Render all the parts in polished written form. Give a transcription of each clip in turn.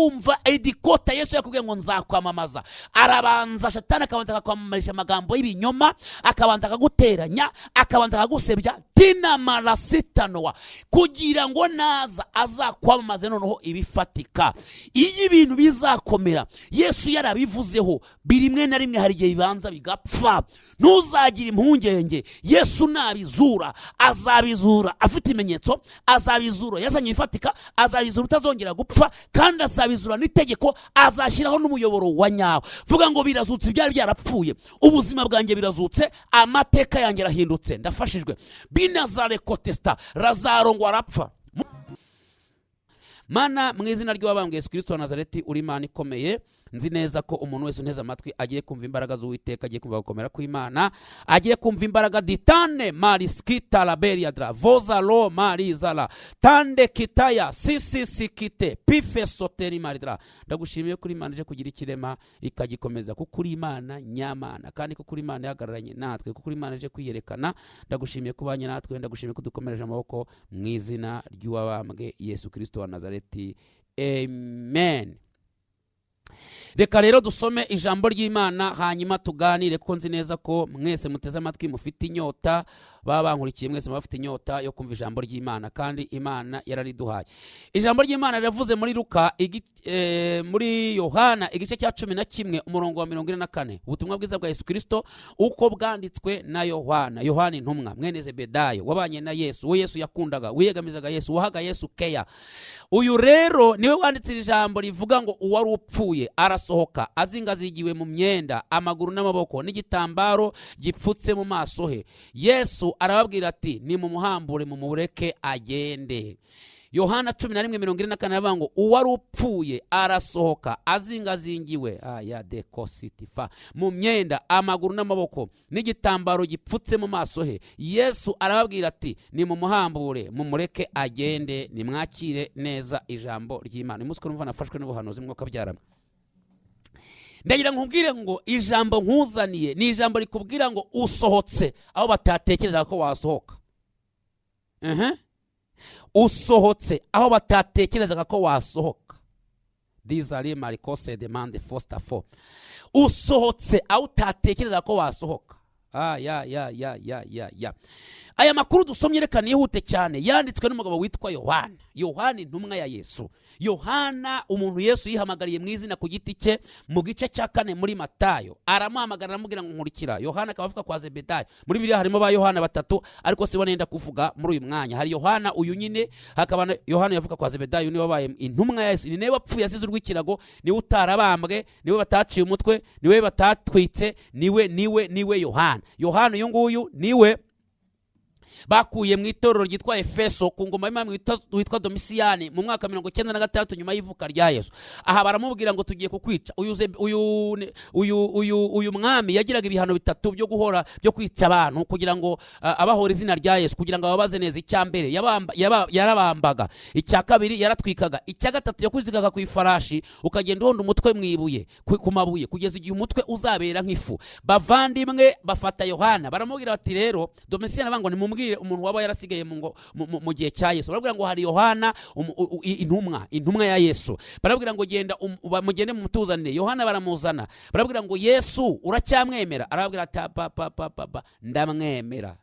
Wumva idikota Yesu yakubwiye ngo nzakwamamaza, arabanza Shatani akabanza akakwamamarisha amagambo y'ibinyoma, akabanza akaguteranya, akabanza akagusebya tina marasitanowa, kugira ngo naza azakwamamaze noneho ibifatika. Iyo ibintu bizakomera Yesu yarabivuzeho, rimwe na rimwe hari igihe bibanza bigapfa. Ntuzagire impungenge, Yesu nabizura azabizura afite ibimenyetso, azabizura yazanye ibifatika, azabizura utazongera gupfa, kandi azabizura n'itegeko, azashyiraho n'umuyoboro wa nyawo. Vuga ngo birazutse, ibyari byarapfuye, ubuzima bwanjye birazutse, amateka yanjye arahindutse, ndafashijwe. Binazare kotesita Lazaro ngo arapfa. Mana, mu izina ry'uwabambwe Yesu Kirisito wa Nazareti, uri Imana ikomeye. Nzi neza ko umuntu wese unteze amatwi agiye kumva imbaraga z'Uwiteka, agiye kumva gukomera kw'Imana, agiye kumva imbaraga ditane mariskita laberiadra vozalo marizala tande kitaya sisisikite pife soteri maridra. Ndagushimiye kuri Imana ije kugira ikirema ikagikomeza, kuko uri Imana nyamana, kandi kuko uri Imana ihagararanye natwe, kuko uri Imana ije kwiyerekana. Ndagushimiye ko ubanye natwe, ndagushimiye ko dukomereje amaboko mu izina ry'uwabambwe Yesu Kirisito wa Nazareti, amen. Reka rero dusome ijambo ry'Imana, hanyuma tuganire, kuko nzi neza ko mwese muteze amatwi mufite inyota. Baba bankurikiye mwese muba bafite inyota yo kumva ijambo ry'Imana, kandi Imana yarariduhaye. Ijambo ry'Imana riravuze muri Luka, muri Yohana igice cya 11, umurongo wa 44. Ubutumwa bwiza bwa Yesu Kirisito uko bwanditswe na Yohana. Yohana intumwa, mwene Zebedayo, wabanye na Yesu, uwo Yesu yakundaga, wiyegamizaga Yesu, wahaga Yesu keya. Uyu rero niwe wanditse iri jambo rivuga ngo uwari upfuye arasohoka azingazingiwe mu myenda amaguru n'amaboko, n'igitambaro gipfutse mu maso he. Yesu arababwira ati: "Nimumuhambure, mumureke agende." Yohana 11:44 aravuga ngo uwari upfuye arasohoka azingazingiwe aya dekositifa mu myenda amaguru n'amaboko, n'igitambaro gipfutse mu maso he. Yesu arababwira ati: "Nimumuhambure, mumureke agende." Nimwakire neza ijambo ry'Imana. Uyu munsi ko numva nafashwe n'ubuhanuzi, mwuka byaramwe, ndagira nkubwire ngo ijambo nkuzaniye ni ijambo rikubwira ngo usohotse aho batatekerezaga ko wasohoka. Usohotse aho batatekerezaga ko wasohoka. Dizari marikose demande fosta fo. Usohotse aho utatekerezaga ko wasohoka. Ah, ya ya ya ya ya ya. Aya makuru dusomye, reka nihute cyane, yanditswe n'umugabo witwa Yohana. Yohana intumwa ya Yesu, Yohana umuntu Yesu yihamagariye mu izina ku giti cye mu gice cya 4 muri Matayo, aramuhamagara aramubwira ngo nkurikira. Yohana akaba avuga kwa Zebedayo. Muri Bibiliya harimo ba Yohana batatu, ariko sibo nenda kuvuga muri uyu mwanya. Hari Yohana uyu nyine, hakaba na Yohana yavuga kwa Zebedayo, niwe wabaye intumwa ya Yesu, ni nawe wapfuye azize urw'ikirago, niwe utarabambwe, niwe bataciye umutwe, niwe batatwitse, niwe niwe niwe Yohana. Yohana uyu nguyu niwe bakuye mu itorero ryitwa Efeso ku ngoma y'umwami witwa Domisiyani mu mwaka 96 nyuma y'ivuka rya Yesu. Aha baramubwira ngo tugiye kukwica. Uyu mwami yagiraga ibihano bitatu byo guhora byo kwica abantu kugira ngo abahora izina rya Yesu, kugira ngo ababaze neza. Icya mbere yarabambaga, icya kabiri yaratwikaga, icya gatatu yakuzikaga ku ifarashi, ukagenda uhonda umutwe mu ibuye, ku mabuye, kugeza igihe umutwe uzabera nk'ifu. Bavandimwe, bafata Yohana, baramubwira bati rero, Domisiyani aravuga ngo nimumubwire umuntu waba yarasigaye mu gihe cya Yesu. Barabwira ngo hari Yohana intumwa ya Yesu. Barabwira ngo genda mugende mumutuzanire. Yohana baramuzana, barabwira ngo Yesu uracyamwemera? Arababwira ati pa pa pa pa pa, ndamwemera.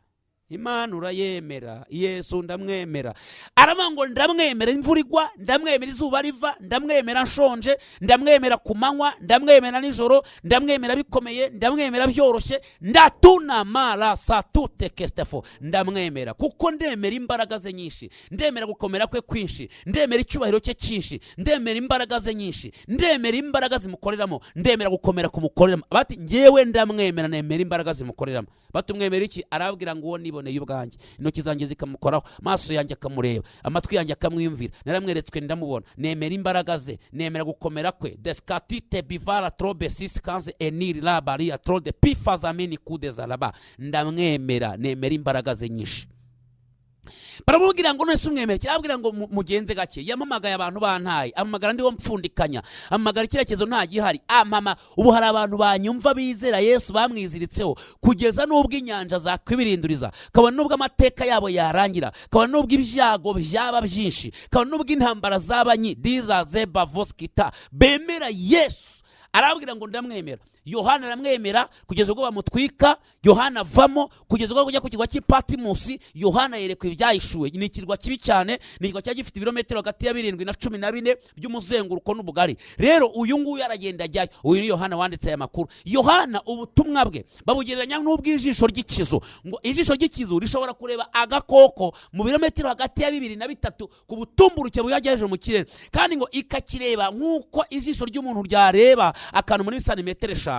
Imana urayemera? Yesu ndamwemera. Aravuga ngo ndamwemera imvura igwa, ndamwemera izuba riva, ndamwemera nshonje, ndamwemera ku manywa, ndamwemera nijoro, ndamwemera bikomeye, ndamwemera byoroshye. Ndatunamara satute kestefo. Ndamwemera kuko ndemera imbaraga ze nyinshi, ndemera gukomera kwe kwinshi, ndemera icyubahiro cye cyinshi, ndemera imbaraga ze nyinshi, ndemera imbaraga zimukoreramo, ndemera gukomera kumukoreramo. Bati ngewe ndamwemera, nemera imbaraga zimukoreramo. Batumwemera iki? Arababwira ngo uwo niboneye ubwanjye, intoki zanjye zikamukoraho, amaso yanjye akamureba, amatwi yanjye akamwiyumvira, naramweretswe ndamubona, nemera imbaraga ze, nemera gukomera kwe. Deskatite bivara trobe sisi kanze eniri labaria trode pifazamini kude zaraba. Ndamwemera, nemera imbaraga ze nyinshi. Baramubwira ngo: "None se umwemere?" Kirabwira ngo: "Mugenze gake. Yamamagaye abantu bantaye, amamagara ndiwo mpfundikanya, amamagara icyerekezo nta gihari." Amama ubu hari abantu banyumva bizera Yesu, bamwiziritseho kugeza n'ubwo inyanja zakwibirinduriza, kabone n'ubwo amateka yabo yarangira, kabone n'ubwo ibyago byaba byinshi, kabone n'ubwo intambara zaba nyi diza zeba voskita, bemera Yesu. Arababwira ngo: "Ndamwemera." Yohana aramwemera kugeza ubwo bamutwika. Yohana avamo kugeza ubwo ujya ku kirwa cy'Ipatimusi. Yohana yerekwa ibyahishuwe. Ni ikirwa kibi cyane, ni ikirwa cyari gifite ibirometero hagati ya 7 na 14 by'umuzenguruko n'ubugari. Rero uyu nguyu aragenda ajyayo. Uyu ni Yohana wanditse aya makuru. Yohana ubutumwa bwe babugereranya n'ubw'ijisho ry'ikizu, ngo ijisho ry'ikizu rishobora kureba agakoko mu birometero hagati ya 2 na 3 ku butumburuke bujya hejuru mu kirere, kandi ngo ikakireba nk'uko ijisho ry'umuntu ryareba akantu muri santimetero 5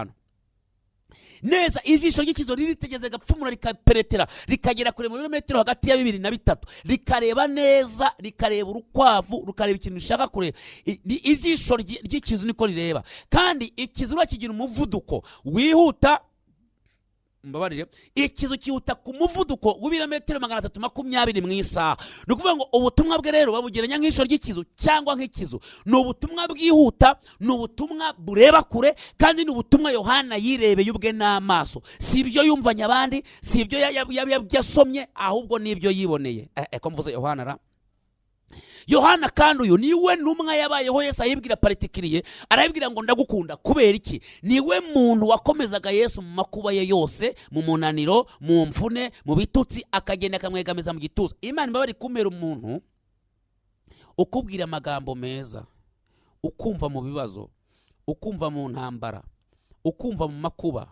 neza. Ijisho ry'ikizu riritegeze, gapfumura, rikaperetera, rikagera kure mu birometero hagati ya 2 na 3, rikareba neza, rikareba urukwavu, rukareba ikintu rishaka kureba. Ijisho ry'ikizu niko rireba. Kandi ikizu kigira umuvuduko wihuta, mbabarire, ikizu cyihuta ku muvuduko w'ibirometero 320 mu isaha. Ni ukuvuga ngo ubutumwa bwe rero babugereranya nk'ijisho ry'ikizu cyangwa nk'ikizu. Ni ubutumwa bwihuta, ni ubutumwa bureba kure, kandi ni ubutumwa Yohana yirebeye ubwe n'amaso. Si ibyo yumvanye abandi, si ibyo yasomye, ahubwo ni ibyo yiboneye. Ko mvuze Yohana ra? Yohana kandi uyu niwe ntumwa yabayeho Yesu ayibwira particulier, arayibwira ngo: "Ndagukunda." Kubera iki? Niwe muntu wakomezaga Yesu mu makuba ye yose, mu munaniro, mu mvune, mu bitutsi, akagenda akamwegamiza mu gituza. Imana imbabarire kumera umuntu ukubwira amagambo meza, ukumva mu bibazo, ukumva mu ntambara, ukumva mu makuba,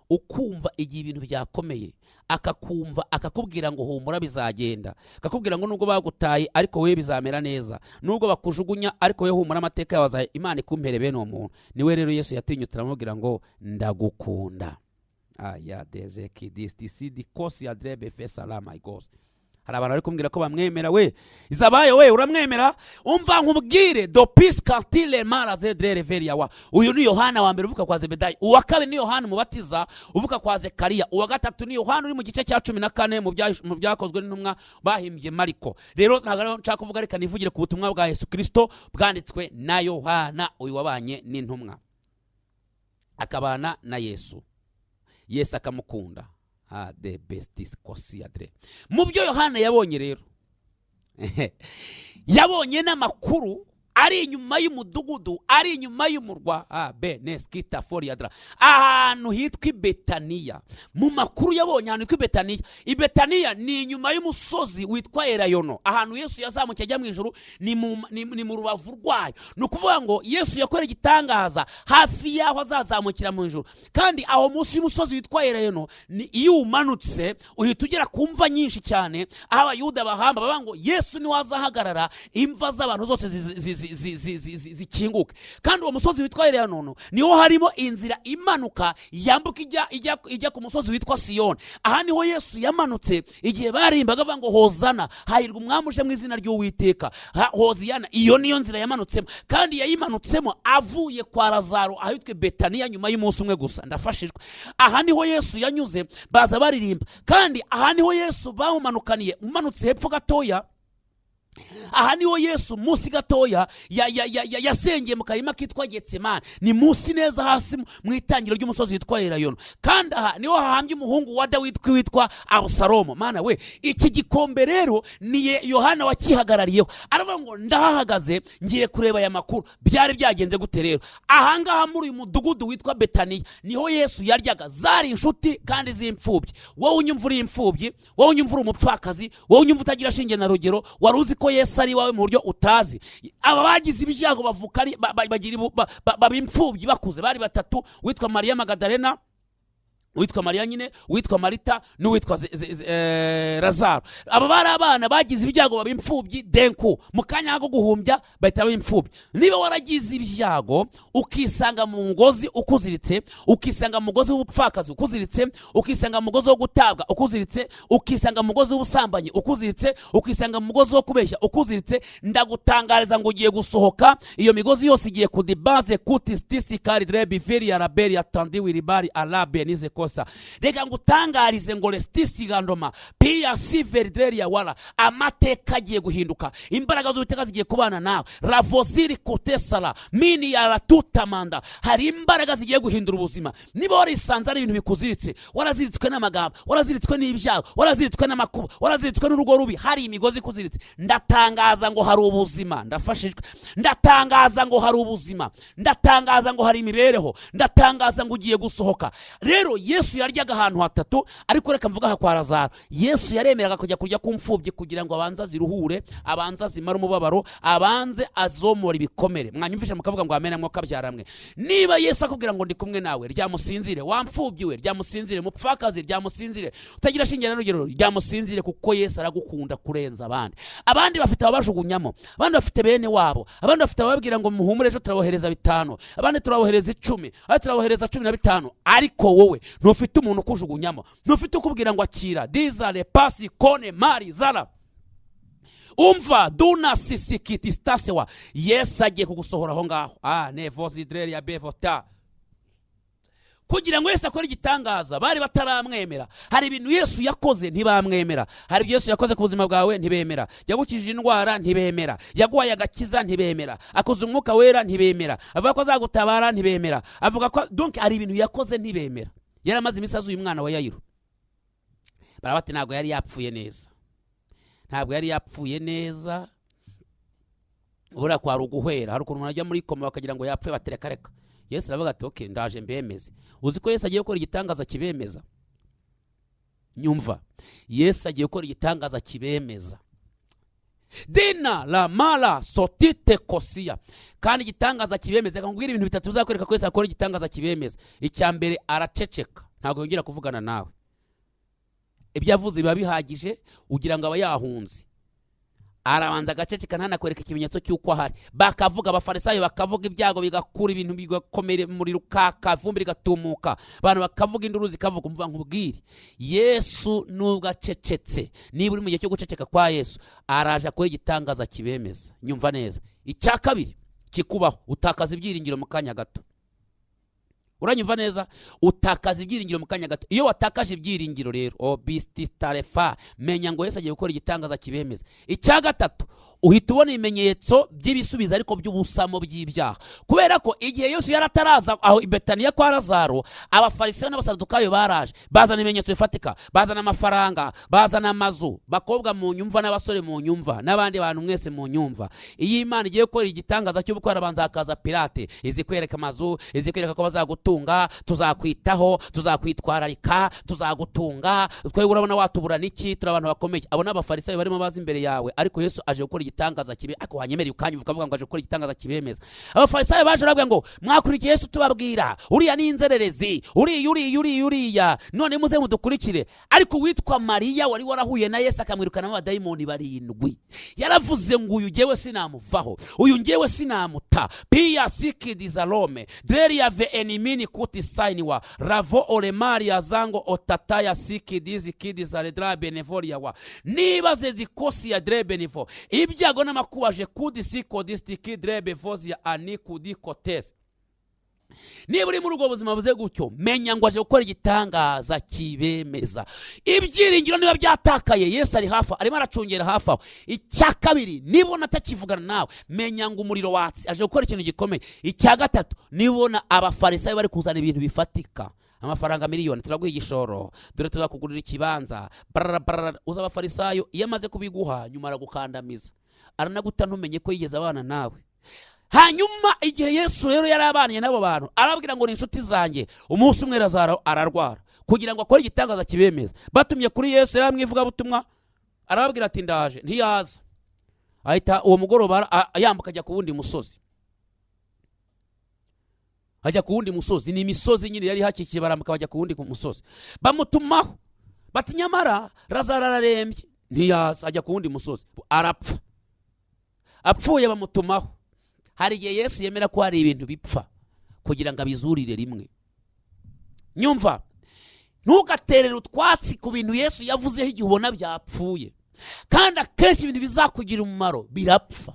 ukumva igihe ibintu byakomeye, akakumva, akakubwira ngo: "Humura, bizagenda." Akakubwira ngo: "Nubwo bagutaye, ariko wowe bizamera neza. Nubwo bakujugunya, ariko wowe humura, amateka yawe azahe." Imana ikumpere bene uwo muntu. Niwe rero Yesu yatinyutse aramubwira ngo: "Ndagukunda." Aya dezeki distisidi kosi ya drebe fesalama igose. Hari abantu bari kumbwira ko bamwemera. We izabaye, we uramwemera? Umva nkubwire, dopis kantile mara zedrere veriya. Uyu ni Yohana wa mbere uvuka kwa Zebedayi. Uwa kabiri ni Yohana Umubatiza uvuka kwa Zekariya. Uwa gatatu ni Yohana uri mu gice cya 14 mu Byakozwe n'Intumwa bahimbye Mariko. Rero ntabwo ariho nshaka kuvuga, reka nivugire ku butumwa bwa Yesu Kirisito bwanditswe na Yohana, uyu wabanye n'intumwa, akabana na Yesu, Yesu akamukunda. De bestis kosiadre. Mu byo Yohana yabonye rero, yabonye n'amakuru ari inyuma y'umudugudu, ari inyuma y'umurwa a b neskita foriadra, ahantu hitwa i Betaniya. Mu makuru yabonye ahantu hitwa i Betaniya, i Betaniya ni inyuma y'umusozi witwa Erayono, ahantu Yesu yazamukiye ajya mu ijuru, ni mu rubavu rwayo. Ni ukuvuga ngo Yesu yakoreye igitangaza hafi y'aho azazamukira mu ijuru. Kandi aho munsi y'umusozi witwa Erayono, ni iyo umanutse uhita ugera ku mva nyinshi cyane, aho Abayuda bahamba. Bavuga ngo Yesu niwe azahagarara, imva z'abantu zose zikinguke. Kandi uwo musozi witwa Erayono niho harimo inzira imanuka yambuka ijya ku musozi witwa Siyoni. Aha niho Yesu yamanutse igihe barimbaga bavuga ngo: "Hozana, hahirwa umwami uje mu izina ry'Uwiteka." Hoziyana. Iyo niyo nzira yamanutsemo, kandi yayimanutsemo avuye kwa Lazaro ahitwa Betaniya nyuma y'umunsi umwe gusa. Ndafashijwe. Aha niho Yesu yanyuze baza baririmba, kandi aha niho Yesu bamumanukaniye. Umanutse hepfo gatoya, aha niho Yesu munsi gatoya yasengeye mu karima kitwa Getsemani. Ni munsi neza hasi mu itangiro ry'umusozi witwa Elayono. Kandi aha niho hahambye umuhungu wa Dawidi witwa Abusalomo. Mana we! Iki gikombe rero ni Yohana wakihagarariyeho. Aravuga ngo: "Ndahahagaze, ngiye kureba aya makuru." Byari byagenze gute rero? Ahangaha muri uyu mudugudu witwa Betaniya niho Yesu yaryaga. Zari inshuti kandi z'imfubyi. Wowe unyumva uri imfubyi, wowe unyumva uri umupfakazi, wowe unyumva utagira shinge na rugero, wari uzi ko Yesu ari iwawe mu buryo utazi? Aba bagize ibyago bavuka ari bagira baba imfubyi bakuze. Bari batatu: witwa Mariya Magadalena, uwitwa Mariya nyine, uwitwa Marita n'uwitwa Lazaro. Aba bari abana bagize ibyago baba imfubyi denku, mu kanya ko guhumbya bahita baba imfubyi. Niba waragize ibyago ukisanga mu mugozi ukuziritse, ukisanga mu mugozi w'ubupfakazi ukuziritse, ukisanga mu mugozi wo gutabwa ukuziritse, ukisanga mu mugozi w'ubusambanyi ukuziritse, ukisanga mu mugozi wo kubeshya ukuziritse, ndagutangariza ngo ugiye gusohoka. Iyo migozi yose igiye kudibaze kutisitisi karidre biveri ya raberi ya tandi wiribari arabe nize. kosa. Reka ngutangarize ngo resitisigandoma piya siveridreria wala, amateka agiye guhinduka, imbaraga z'Uwiteka zigiye kubana nawe. Ravoziri kotesara mini yaratutamanda, hari imbaraga zigiye guhindura ubuzima. Niba warisanze ari ibintu bikuziritse, waraziritswe n'amagambo, waraziritswe n'ibyago, waraziritswe n'amakuba, waraziritswe n'urugo rubi, hari imigozi ikuziritse, ndatangaza ngo hari ubuzima. Ndafashijwe. Ndatangaza ngo hari ubuzima, ndatangaza ngo hari imibereho, ndatangaza ngo ugiye gusohoka. Rero Yesu yaryaga ahantu hatatu, ariko reka mvuga aha kwa Lazaro. Yesu yaremeraga kujya kurya ku mfubyi kugira ngo abanze aziruhure, abanze azimare umubabaro, abanze azomora ibikomere. Mwanyumvisha mukavuga ngo amena, mwuka. Niba Yesu akubwira ngo ndi kumwe nawe, ryamusinzire wa mfubyi we, ryamusinzire mupfakazi, ryamusinzire utagira shinge na rugero, ryamusinzire, kuko Yesu aragukunda kurenza abandi. Abandi bafite ababajugunyamo, abandi bafite bene wabo, abandi bafite abababwira ngo muhumure, ejo turabohereza 5, abandi turabohereza 10, abandi turabohereza 15, ariko wowe ntufite umuntu ukujugunyamo, ntufite ukubwira ngo akira dizare pasi kone mari zara. Umva, duna sisikiti stasewa, Yesu agiye kugusohora aho ngaho. Nevozidreria bevota. Kugira ngo Yesu akore igitangaza bari bataramwemera. Hari ibintu Yesu yakoze ntibamwemera. Hari ibyo Yesu yakoze ku buzima bwawe ntibemera. Yagukijije indwara, ntibemera. Yaguhaye agakiza, ntibemera. Akoze Umwuka Wera, ntibemera. Avuga ko azagutabara, ntibemera. Avuga ko, donc hari ibintu yakoze ntibemera. Yari amaze iminsi azuye umwana wa Yayiro, barabati ntabwo yari yapfuye neza, ntabwo yari yapfuye neza, buriya kwari uguhwera. Hari ukuntu umuntu ajya muri koma bakagira ngo yapfuye, batereka reka. Yesu aravuga ati: "Ok, ndaje mbemeze." Uzi ko Yesu agiye gukora igitangaza kibemeza? Nyumva, Yesu agiye gukora igitangaza kibemeza. Dina la mara sotite kosiya. Kandi igitangaza kibemeza, reka nkubwire ibintu bitatu bizakwereka ko Yesu akora igitangaza kibemeza. Icya mbere, araceceka, ntabwo yongera kuvugana nawe. Ibyo yavuze biba bihagije, ugira ngo aba yahunze. Arabanza agaceceka, ntanakwereka ikimenyetso cy'uko ahari. Bakavuga, Abafarisayo bakavuga, ibyago bigakura, ibintu bigakomera, umuriro ukaka, ivumbi rigatumuka, abantu bakavuga, induru zikavuga. Umva nkubwire, Yesu nubwo acecetse, niba uri mu gihe cyo guceceka kwa Yesu, araje akora igitangaza kibemeza. Nyumva neza. Icya kabiri kikubaho, utakaza ibyiringiro mu kanya gato. Uranyumva neza? Utakaza ibyiringiro mu kanya gato. Iyo watakaje ibyiringiro rero, obisititarefa, menya ngo Yesu agiye gukora igitangaza kibemeza. Icya gatatu, uhita ubona ibimenyetso by'ibisubizo ariko by'ubusamo by'ibyaha, kubera ko igihe Yesu yari ataraza aho i Betaniya kwa Lazaro, Abafarisayo n'Abasadukayo baraje bazana ibimenyetso bifatika, bazana amafaranga, bazana amazu. Bakobwa mu nyumva, n'abasore mu nyumva, n'abandi bantu mwese mu nyumva, iyo Imana igiye gukora igitangaza cy'ubukwe, harabanza hakaza pirate, izi kwereka amazu, izi kwereka ko bazagutunga: "Tuzakwitaho, tuzakwitwararika, tuzagutunga, twebwe urabona watubura n'iki? Turi abantu bakomeye." Abo ni Abafarisayo barimo baza imbere yawe, ariko Yesu aje gukora igitangaza kibe. Ariko wanyemereye ukanyumva ukavuga ngo aje gukora igitangaza kibemeza. Abafarisayo baje baravuga ngo mwakurikiye Yesu tubabwira, uriya ni inzererezi, uriya, uriya, uriya, uriya, none muze mudukurikire. Ariko uwitwa Mariya wari warahuye na Yesu akamwirukanamo abadayimoni barindwi, yaravuze ngo uyu ngewe sinamuvaho, uyu ngewe sinamuta. Piya sikidizalome dreria ve enimini kuti sainiwa ravo oremaria zango otataya sikidizi kidizaredra benevoria wa niba zezikosi ya dre benivo. Ibyago n'amakuba je kudi sikodistiki dre bevozia ani kudi kotesi. Niba uri muri ubwo buzima buze gutyo, menya ngo aje gukora igitangaza kibemeza. Ibyiringiro niba byatakaye, Yesu ari hafi aho, arimo aracungera hafi aho. Icya kabiri, niba ubona atakivugana nawe, menya ngo umuriro watse, aje gukora ikintu gikomeye. Icya gatatu, niba ubona Abafarisayo bari kuzana ibintu bifatika, amafaranga miliyoni, turaguha igishoro, dore tuzakugurira ikibanza, barara barara. Uza Abafarisayo, iyo amaze kubiguha, nyuma aragukandamiza, aranaguta, ntumenye ko yigeze abana nawe. Hanyuma igihe Yesu rero yari abaniye n'abo bantu, arababwira ngo ni inshuti zanjye. Umunsi umwe Lazaro ararwara. Kugira ngo akore igitangaza kibemeza, batumye kuri Yesu, yari amwivugabutumwa, arababwira ati ndaje, ntiyaza. Ahita uwo mugoroba yambuka ajya ku wundi musozi, ajya ku wundi musozi. Ni imisozi nyine yari ihakikiye, barambuka bajya ku wundi musozi. Bamutumaho bati nyamara Lazaro ararembye, ntiyaza, ajya ku wundi musozi, arapfa. Apfuye bamutumaho. Hari igihe Yesu yemera ko hari ibintu bipfa kugira ngo abizurire rimwe. Nyumva, ntugaterere utwatsi ku bintu Yesu yavuzeho igihe ubona byapfuye. Kandi akenshi ibintu bizakugira umumaro birapfa,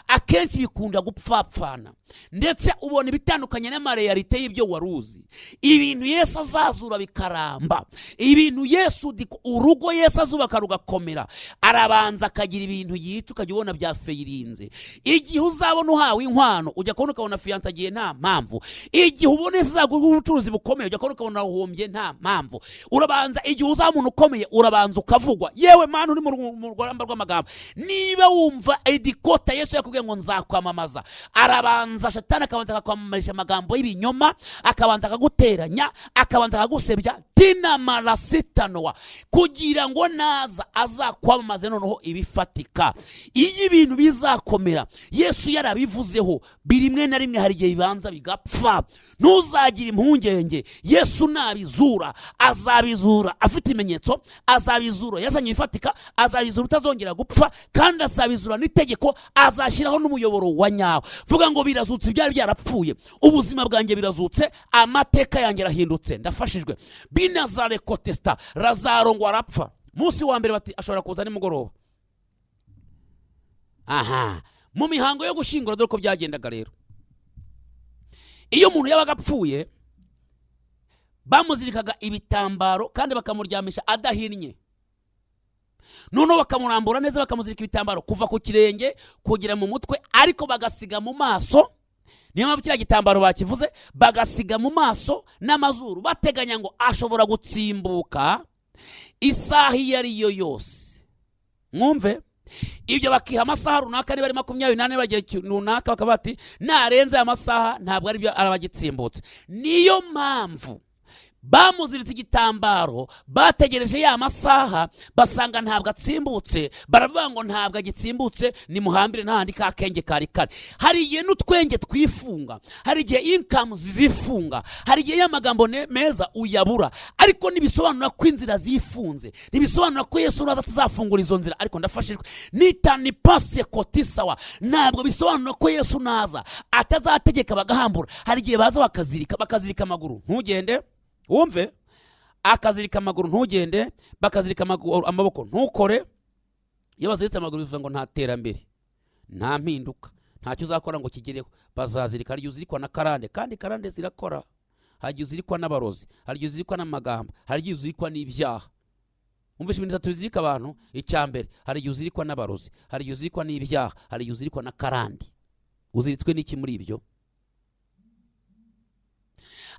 akenshi bikunda gupfapfana. Ndetse ubona ibitandukanye n'ama réalité y'ibyo wari uzi. Ibintu Yesu azazura bikaramba, ibintu Yesu urugo Yesu azubaka rugakomera, arabanza akagira ibintu yica, ukajya ubona byafeyirinze. Igihe uzabona uhawe inkwano, ujya kubona ukabona fiancé agiye nta mpamvu. Igihe ubona Yesu azaguha ubucuruzi bukomeye, ujya kubona ukabona uhombye nta mpamvu. Urabanza, igihe uzaba umuntu ukomeye, urabanza ukavugwa. Yewe mwana uri mu rugamba rw'amagambo, niba wumva edikota Yesu yakubwiye ngo nzakwamamaza, arabanza Shatani akabanza akakwamamarisha amagambo y'ibinyoma, akabanza akaguteranya, akabanza akagusebya tinamarasitanowa, kugira ngo naza azakwamamaze noneho ibifatika. Iyo ibintu bizakomera Yesu yarabivuzeho, rimwe na rimwe hari igihe bibanza bigapfa. Ntuzagire impungenge, Yesu nabizura azabizura afite ibimenyetso, azabizura yazanye ibifatika, azabizura utazongera gupfa, kandi azabizura n'itegeko, azashyiraho n'umuyoboro wa nyawo. Vuga ngo birazutse ibyari byarapfuye, ubuzima bwanjye birazutse, amateka yanjye arahindutse, ndafashijwe. Binazarekotesita Lazaro ngo arapfa munsi wa mbere, bati ashobora kuza nimugoroba. Aha mu mihango yo gushyingura, dore ko byagendaga rero. Iyo umuntu yabaga apfuye, bamuzirikaga ibitambaro kandi bakamuryamisha adahinnye, noneho bakamurambura neza, bakamuzirika ibitambaro kuva ku kirenge kugera mu mutwe, ariko bagasiga mu maso. Niyo mpamvu kiriya gitambaro bakivuze, bagasiga mu maso n'amazuru, bateganya ngo ashobora gutsimbuka isaha iyo ari yo yose. Mwumve ibyo, bakiha amasaha runaka, niba ari 24 bagiye runaka, bakaba bati narenze aya masaha ntabwo ari byo araba agitsimbutse. Niyo mpamvu bamuziritse igitambaro, bategereje ya masaha, basanga ntabwo atsimbutse, baravuga ngo ntabwo agitsimbutse, nimuhambire n'ahandi ka kenge kari kare. Hari igihe n'utwenge twifunga, hari igihe inkamu zifunga, hari igihe y'amagambo meza uyabura, ariko ntibisobanura ko inzira zifunze, ntibisobanura ko Yesu uraza atazafungura izo nzira. Ariko ndafashijwe nitani pase kotisawa. Ntabwo bisobanura ko Yesu naza atazategeka bagahambura. Hari igihe baza bakazirika, bakazirika amaguru ntugende, wumve, akazirika amaguru ntugende, bakazirika amaboko ntukore. Iyo baziritse amaguru bivuga ngo nta terambere, nta mpinduka, ntacyo uzakora ngo kigereho. Bazazirika. Hari igihe uzirikwa na karande, kandi karande zirakora. Hari igihe uzirikwa n'abarozi, hari igihe uzirikwa n'amagambo, hari igihe uzirikwa n'ibyaha. Umvishe ibintu bitatu bizirika abantu. Icya mbere, hari igihe uzirikwa n'abarozi, hari igihe uzirikwa n'ibyaha, hari igihe uzirikwa na karande. Uziritswe n'iki muri ibyo?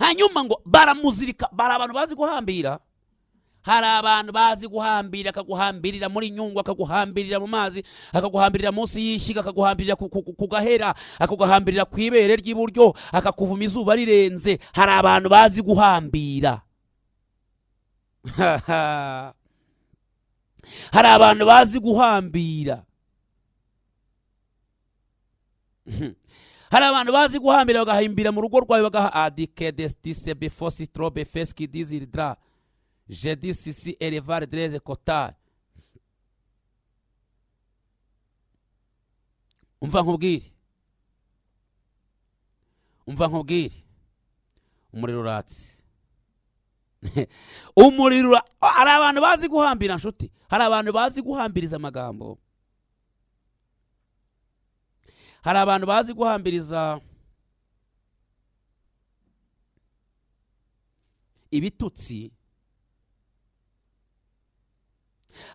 Hanyuma ngo baramuzirika. Bari abantu bazi guhambira, hari abantu bazi guhambira, akaguhambirira muri Nyungwe, akaguhambirira mu mazi, akaguhambirira munsi y'ishyiga, akaguhambirira ku gahera, akaguhambirira ku ibere ry'iburyo, akakuvuma izuba rirenze. Hari abantu bazi guhambira, hari abantu bazi guhambira, hari abantu bazi guhambira, bagahimbira mu rugo rwawe, bagaha adike destise befosi trobe feski dizildra jedi sisi elevar dreze kotari. Umva nkubwire, umva nkubwire, umuriro uratse, umuriro hari abantu bazi guhambira nshuti, hari abantu bazi guhambiriza amagambo, hari abantu bazi guhambiriza ibitutsi,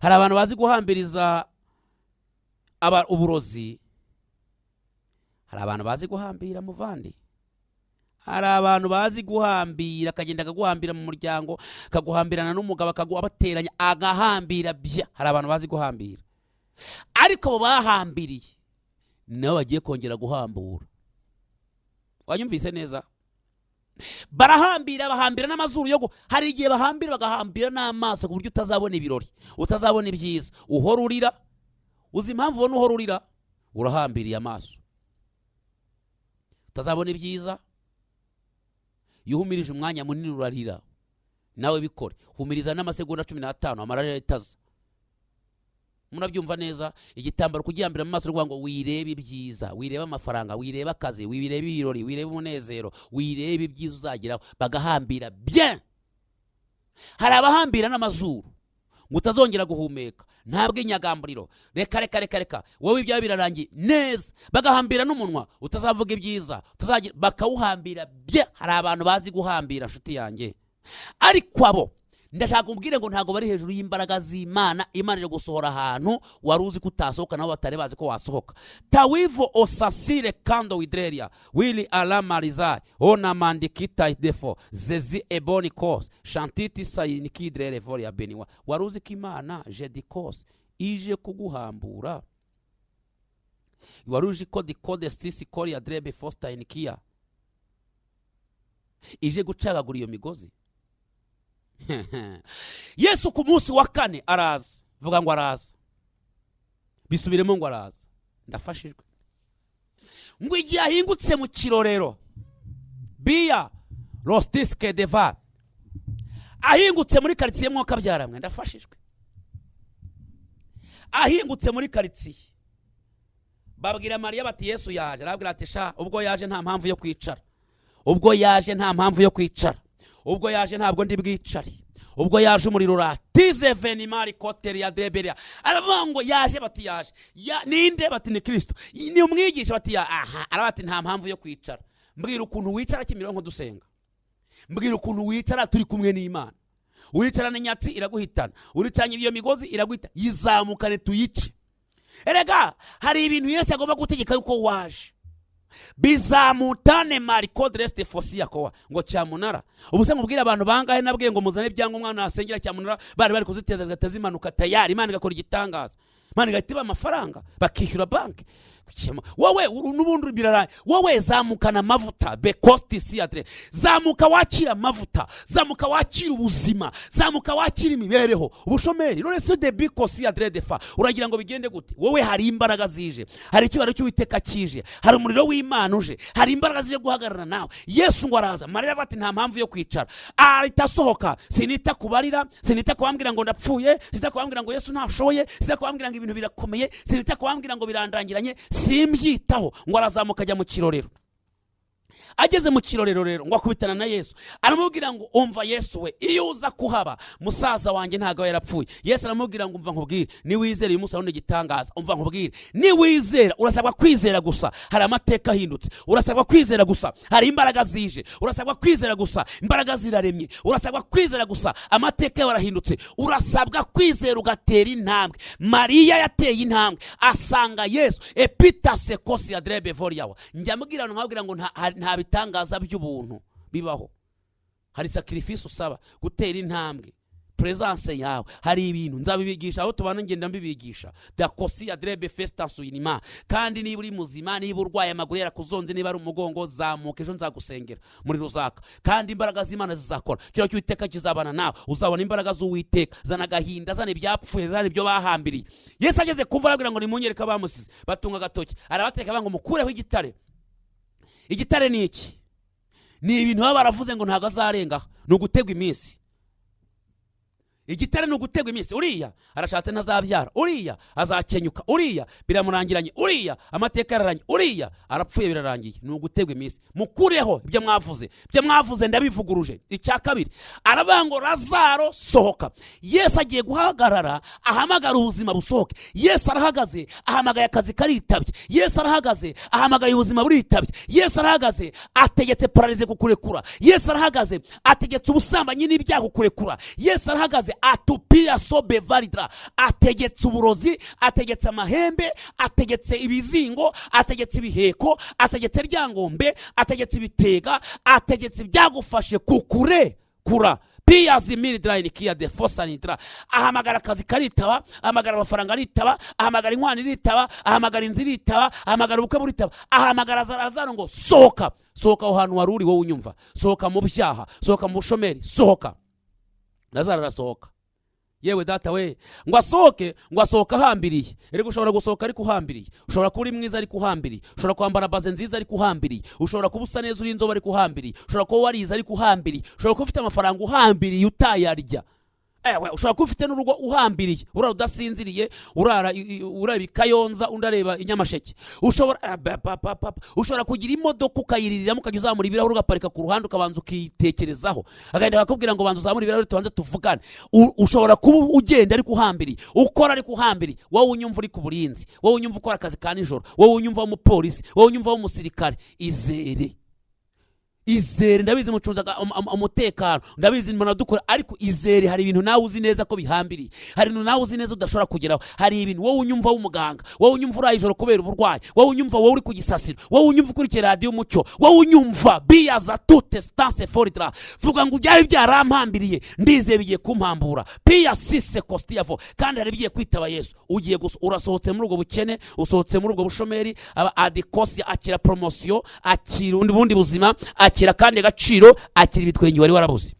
hari abantu bazi guhambiriza uburozi, hari abantu bazi guhambira muvandi, hari abantu bazi guhambira, akagenda akaguhambira mu muryango, akaguhambirana n'umugabo, akagubateranya, agahambira bya. Hari abantu bazi guhambira, ariko abo bahambiriye nabo bagiye kongera guhambura. Wanyumvise neza? Barahambira, bahambira n'amazuru yo hari igihe bahambira, bagahambira n'amaso ku buryo utazabona ibirori, utazabona ibyiza, uhora urira. Uzi impamvu ubona uhora urira? Urahambiriye amaso, utazabona ibyiza. Iyo uhumirije umwanya munini urarira. Nawe bikore, humiriza n'amasegonda 15, amarira itaza. Murabyumva neza? Igitambaro kugihambira mu maso, ngo wirebe ibyiza, wirebe amafaranga, wirebe akazi, wirebe ibirori, wirebe umunezero, wirebe ibyiza uzageraho. Bagahambira bien. Hari abahambira n'amazuru ngo utazongera guhumeka. Nta bw'inyagamburiro. Reka, reka, reka, reka, wowe ibyawe birarangiye neza. Bagahambira n'umunwa, utazavuga ibyiza, utazagira, bakawuhambira bye. Hari abantu bazi guhambira, nshuti yanjye, ariko abo ndashaka ubwire ngo ntabwo bari hejuru y'imbaraga z'Imana. Imana iri gusohora ahantu wari uzi ko utasohoka, nabo batari bazi ko wasohoka. Tawivo osasire kando widreria wili alamariza ona mandikita defo zezi eboni kos shantiti sayinikidrere voria beniwa. Wari uzi ko Imana jedikos ije kuguhambura? Wari uzi ko dikode sisi koria drebe fosta inikia ije gucagagura iyo migozi? Yesu ku munsi wa kane araza. Vuga ngo araza. Bisubiremo ngo araza. Ndafashijwe. Ngo igihe ahingutse mu kirorero biya rostisike deva, ahingutse muri karitsiye, mwuka byaramwe, ndafashijwe. Ahingutse muri karitsiye, babwira Mariya bati: "Yesu yaje." Arabwira ati: "Sha, ubwo yaje nta mpamvu yo kwicara. Ubwo yaje nta mpamvu yo kwicara. Ubwo yaje ntabwo ndi bwicare. Ubwo yaje umuriro uratize venimari koteri ya deberia." Aravuga ngo yaje. Bati: "Yaje ya, ninde?" Bati: "Ni Kirisito, ni umwigisha." Bati: "Ya aha." Aravuga ati: "Nta mpamvu yo kwicara. Mbwira ukuntu wicara Kimironko dusenga. Mbwira ukuntu wicara turi kumwe n'Imana. Wicarana inyatsi iraguhitana, uricaranye iyo migozi iraguhita. Yizamukane tuyice." Erega hari ibintu Yesu agomba gutegeka yuko waje bizamutane marikodresite fosi yakowa ngo cyamunara. Ubu se mubwire abantu bangahe nabwiye ngo muzane ibyangombwa nasengera cyamunara, bari kuziteza zigahita zimanuka tayari, Imana igakora igitangaza, Imana igahita iba amafaranga, bakishyura banki. Wowe n'ubundi birarangiye. Wowe zamukana amavuta bekosti siyadre. Zamuka wakira amavuta, zamuka wakira ubuzima, zamuka wakira imibereho. Ubushomeri none se debiko siyadre defa, uragira ngo bigende gute? Wowe hari imbaraga zije, hari icyubahiro cy'Uwiteka kije, hari umuriro w'Imana uje, hari imbaraga zije guhagarara nawe. Yesu ngo araza. Mariya aravuga ati: "Nta mpamvu yo kwicara." Ahita asohoka. Sinita kubarira, sinita kubambwira ngo ndapfuye, sinita kubambwira ngo Yesu ntashoboye, sinita kubambwira ngo ibintu birakomeye, sinita kubambwira ngo birandangiranye, simbyitaho. Ngo arazamuka ajya mu kirorero. Ageze mu kirorero rero, ngo akubitana na Yesu. Aramubwira ngo: "Umva Yesu we, iyo uza kuhaba musaza wanjye ntabwo aba yarapfuye." Yesu aramubwira ngo: "Umva nkubwire, niwizera uyu munsi urabona igitangaza. Umva nkubwire, niwizera, urasabwa kwizera gusa, hari amateka ahindutse. Urasabwa kwizera gusa, hari imbaraga zije. Urasabwa kwizera gusa, imbaraga ziraremye. Urasabwa kwizera gusa, amateka yawe arahindutse. Urasabwa kwizera ugatera intambwe." Mariya yateye intambwe asanga Yesu epitase kosi ya drebe voriyawa. Njya mbwira abantu, nkababwira ngo nta bitangaza by'ubuntu bibaho. Hari sacrifice usaba gutera intambwe, presence yawe. Hari ibintu nzabibigisha aho tubana, ngenda mbibigisha dakosi ya drebe festa nsuyinima. Kandi niba uri muzima, niba urwaye amaguru yarakuzonze, niba ari umugongo, zamuka ejo nzagusengera muri ruzaka, kandi imbaraga z'Imana zizakora. Kiriya cy'Uwiteka kizabana nawe, uzabona imbaraga z'Uwiteka. Zana agahinda, zana ibyapfuye, zana ibyo bahambiriye. Yesu ageze kumva, arabwira ngo: "Nimunyereke abamusize." Batunga agatoki, arabateka ngo: "Mukureho igitare." Igitare ni iki? Ni ibintu baba baravuze ngo ntabwo azarengaho, ni ugutegwa iminsi. Igitare ni ugutegwa iminsi. Uriya arashatse ntazabyara, uriya azakenyuka, uriya biramurangiranye, uriya amateka yararangiye, uriya arapfuye birarangiye. Ni ugutegwa iminsi. Mukureho ibyo mwavuze, ibyo mwavuze ndabivuguruje. Icya kabiri, aravuga ngo: "Lazaro, sohoka." Yesu agiye guhagarara ahamagara ubuzima busohoke. Yesu arahagaze ahamagaye, akazi karitabye. Yesu arahagaze ahamagaye, ubuzima buritabye. Yesu arahagaze ategetse paralysie kukurekura. Yesu arahagaze ategetse ubusambanyi n'ibyaha kukurekura. Yesu arahagaze atupia sobe validra, ategetse uburozi, ategetse amahembe, ategetse ibizingo, ategetse ibiheko, ategetse ryangombe, ategetse ibitega, ategetse ibyagufashe kukure kura piyazi miridrayini kiya de fosanidra. Ahamagara akazi karitaba, ahamagara amafaranga aritaba, ahamagara inkwano iritaba, ahamagara inzu iritaba, ahamagara ubukwe buritaba, ahamagara Lazaro ngo: "Sohoka, sohoka aho hantu wari uri." Wowe unyumva, sohoka mu byaha, sohoka mu bushomeri, sohoka. Lazaro arasohoka. Yewe data we, ngo asohoke, ngo asohoka ahambiriye. Erega ushobora gusohoka ariko uhambiriye. Ushobora kuba uri mwiza ariko uhambiriye. Ushobora kwambara baze nziza ariko uhambiriye. Ushobora kuba usa neza, uri inzobe, ariko uhambiriye. Ushobora kuba warize ariko uhambiriye. Ushobora kuba ufite amafaranga uhambiriye, utayarya. Ewe, ushobora kuba ufite n'urugo uhambiriye, urara udasinziriye, urara urareba i Kayonza, undi areba i Nyamasheke. Ushobora ba, ba, ba, ba, ushobora kugira imodoka ukayiririramo, ukajya uzamura ibirahuri, ugaparika ku ruhande, ukabanza ukitekerezaho, agahita bakakubwira ngo banza uzamure ibirahuri tubanze tuvugane. Ushobora kuba ugenda ariko uhambiriye, ukora ariko uhambiriye. Wowe unyumva uri ku burinzi, wowe unyumva ukora akazi ka nijoro, wowe unyumva w'umupolisi, wowe unyumva w'umusirikare, izere, izere. Ndabizi mucunze umutekano, ndabizi munadukora, ariko izere. Hari ibintu nawe uzi neza ko bihambiriye, hari ibintu nawe uzi neza udashobora kugeraho. Hari ibintu wowe unyumva w'umuganga, wowe unyumva uraye ijoro kubera uburwayi, wowe unyumva, wowe uri ku gisasiro, wowe unyumva ukurikiye Radiyo Umucyo, wowe unyumva biyaza tute stance foridra, vuga ngo byari byarampambiriye, ndizeye bigiye kumpambura piya sise kositiyavo. Kandi hari ibigiye kwitaba Yesu. Ugiye gusa, urasohotse muri ubwo bukene, usohotse muri ubwo bushomeri, aba adikosi, akira promotion, akira ubundi bundi buzima, akira kandi agaciro, akira ibitwenge wari warabuze.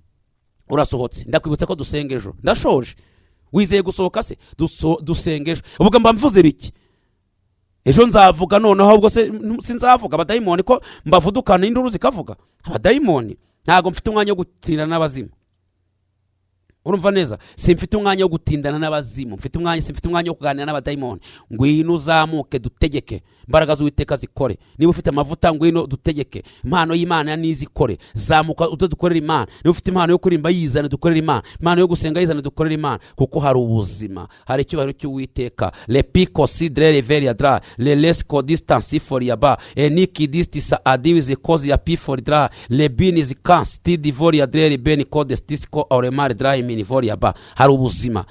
Urasohotse. Ndakwibutsa ko dusenga ejo. Ndashoje. Wizeye gusohoka se? Dusenga ejo. Ubwo mba mvuze biki? Ejo nzavuga noneho. Ahubwo se sinzavuga abadayimoni ko mbavudukana induru zikavuga? Abadayimoni, ntabwo mfite umwanya wo gutindana n'abazimu. Urumva neza, simfite umwanya wo gutindana n'abazimu, mfite umwanya, simfite umwanya wo kuganira n'abadayimoni. Ngwino uzamuke dutegeke, imbaraga z'Uwiteka zikore. Niba ufite amavuta, ngwino dutegeke, impano y'Imana nizikore. Zamuka uze dukorere Imana. Niba ufite impano yo kuririmba, yizane dukorere Imana. Impano yo gusenga, yizane dukorere Imana, kuko hari ubuzima, hari icyubahiro cy'Uwiteka. Lepiko sidre reveria dra lelesco distance foriaba eniki distisa adiwizi kozi ya piforidra lebinizi kansi tidivoria dreri beni code stisco oremare dra iminivoria ba. Hari ubuzima.